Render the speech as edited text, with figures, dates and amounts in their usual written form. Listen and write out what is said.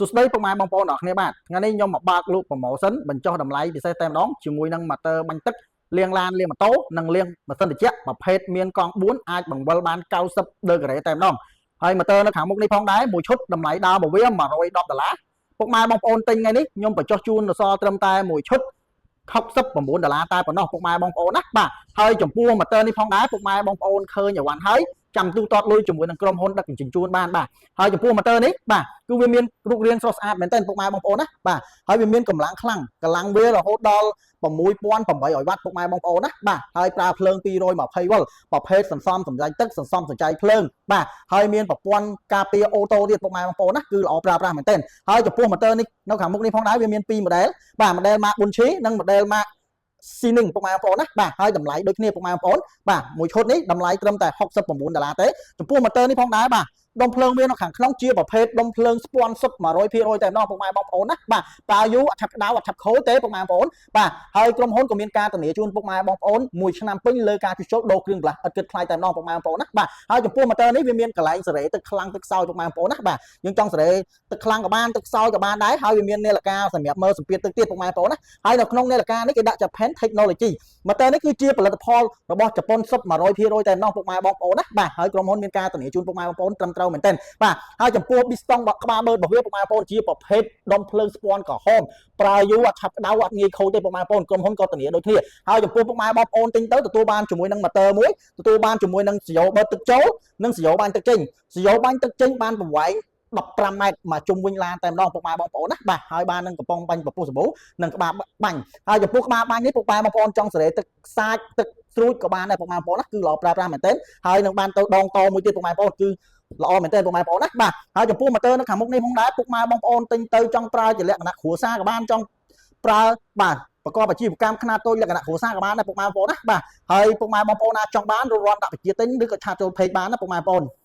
សួស្តីពុកម៉ែបងប្អូនទាំងអស់គ្នាបាទថ្ងៃនេះខ្ញុំមកបើកលក់ promotion បញ្ចុះតម្លៃពិសេសតែម្ដងជាមួយនឹង motor បាញ់ទឹកលាងឡានលាងម៉ូតូនិងលាងម៉ាស៊ីនត្រជាក់ប្រភេទមានកង់4អាចបង្វិលបាន90ដឺក្រេតែម្ដងហើយ motor នៅខាងមុខនេះផងដែរមួយឈុតតម្លៃដើមរបស់វា110ដុល្លារពុកម៉ែបងប្អូនទិញថ្ងៃនេះខ្ញុំបញ្ចុះជូននៅសល់ត្រឹមតែមួយឈុត69ដុល្លារតែប៉ុណ្ណោះពុកម៉ែបងប្អូនណាបាទហើយចំពោះ motor នេះផងដែរពុកម៉ែបងប្អូនឃើញអីវ៉ាន់ហើយចាំទូទាត់លុយជាមួយនឹងក្រុមហ៊ុនដឹកជញ្ជូនបានបាទហើយចំពោះ motor នេះបាទគឺវាមានរូបរាងស្រស់ស្អាតមែនទែនពុកម៉ែបងប្អូនណាបាទហើយវាមានកម្លាំងខ្លាំងកម្លាំងវារហូតដល់6800វ៉ាត់ពុកម៉ែបងប្អូនណាបាទហើយប្រើភ្លើង220វ៉ុលប្រភេទសន្សំសំចៃទឹកសន្សំសំចៃភ្លើងបាទហើយមានប្រព័ន្ធការពារ auto ទៀតពុកម៉ែបងប្អូនណាគឺល្អប្រើប្រាស់មែនទែនហើយចំពោះ motor នេះនៅខាងមុខនេះផងដែរវាមាន2 model បាទ model ម៉ាក Bunchi និង model ម៉ាកស៊ីនីងពុកម៉ែបងប្អូនណាបាទហើយតម្លៃដូចគ្នាពុកម៉ែបងប្អូនបាទមួយឈុតនេះតម្លៃត្រឹមតែ69ដុល្លារទេចំពោះ motor នេះផងដែរបាទដុំភ្លើងវានៅខាងក្នុងជាប្រភេទដុំភ្លើងស្ពាន់សុទ្ធ100%តែម្ដងពុកម៉ែបងប្អូនណាបាទប្រើយូរអត់ឆាប់ក្តៅអត់ឆាប់ខូចទេពុកម៉ែបងប្អូនបាទហើយក្រុមហ៊ុនក៏មានការធានាជូនពុកម៉ែបងប្អូនមួយឆ្នាំពេញលើការជួសជុលដូរគ្រឿងបន្លាស់ឥតគិតថ្លៃតែម្ដងពុកម៉ែបងប្អូនណាបាទហើយចំពោះ motor នេះវាមានកន្លែងសេរីទឹកខ្លាំងទឹកខ្សោយពុកម៉ែបងប្អូនណាបាទយើងចង់សេរីទឹកខ្លាំងក៏បានទឹកខ្សោយក៏បានដែរហើយវាមាននាឡិកាសម្រាប់មើលសម្ពាធទឹកទៀតពុកម៉ែបងប្អូនណាហើយនៅក្នុងនាឡិកានេះគេដាក់ Japan Technology motor នេះគឺជាផលិតផលរបស់ជប៉ុនសុទ្ធ100%តែម្ដងពុកម៉ែបងប្អូនណាបាទហើយក្រុមហ៊ុនមានការធានាជូនពុកម៉ែបងប្អូនត្រឹមត្រូវមែនទែនបាទហើយចំពោះ piston ក្បាលបឺតរបស់វាពុកម៉ែបងប្អូនជាប្រភេទដុំភ្លើងស្ពាន់ក្រហមប្រើយូរអត់ឆាប់ក្តៅអត់ងាយខូចទេពុកម៉ែបងប្អូនក្រុមហ៊ុនក៏ធានាដូចគ្នាហើយចំពោះពុកម៉ែបងប្អូនទិញទៅទទួលបានជាមួយនឹង motor មួយទទួលបានជាមួយនឹងសយោបឺតទឹកចូលនិងសយោបាញ់ទឹកចេញសយោបាញ់ទឹកចេញបានប្រវែង15ម៉ែត្រមកជុំវិញឡានតែម្ដងពុកម៉ែបងប្អូនណាបាទហើយបាននឹងកំប៉ុងបាញ់ពពុះសាប៊ូនិងក្បាលបាញ់ហើយចំពោះក្បាលបាញ់នេះពុកម៉ែបងប្អូនចង់សេរីទឹកសាចទឹកស្រួចក៏បានដែរពុកម៉ែបងប្អូនណាគឺល្អប្រើប្រាស់មែនទែនហើយនឹងបានទៅដងតមួយទៀតពុកម៉ែបងប្អូនគឺល្អមែនទែនពុកម៉ែបងប្អូនណាបាទហើយចំពោះ motor នៅខាងមុខនេះផងដែរពុកម៉ែបងប្អូនទិញទៅចង់ប្រើជាលក្ខណៈគ្រួសារក៏បានចង់ប្រើបាទប្រកបអាជីវកម្មខ្នាតតូចលក្ខណៈគ្រួសារក៏បានដែរពុកម៉ែបងប្អូនណាបាទហើយពុកម៉ែបងប្អូនណាចង់បានរត់ដាក់បញ្ជាទិញឬក៏chat ចូល page បានណាពុកម៉ែបងប្អូន។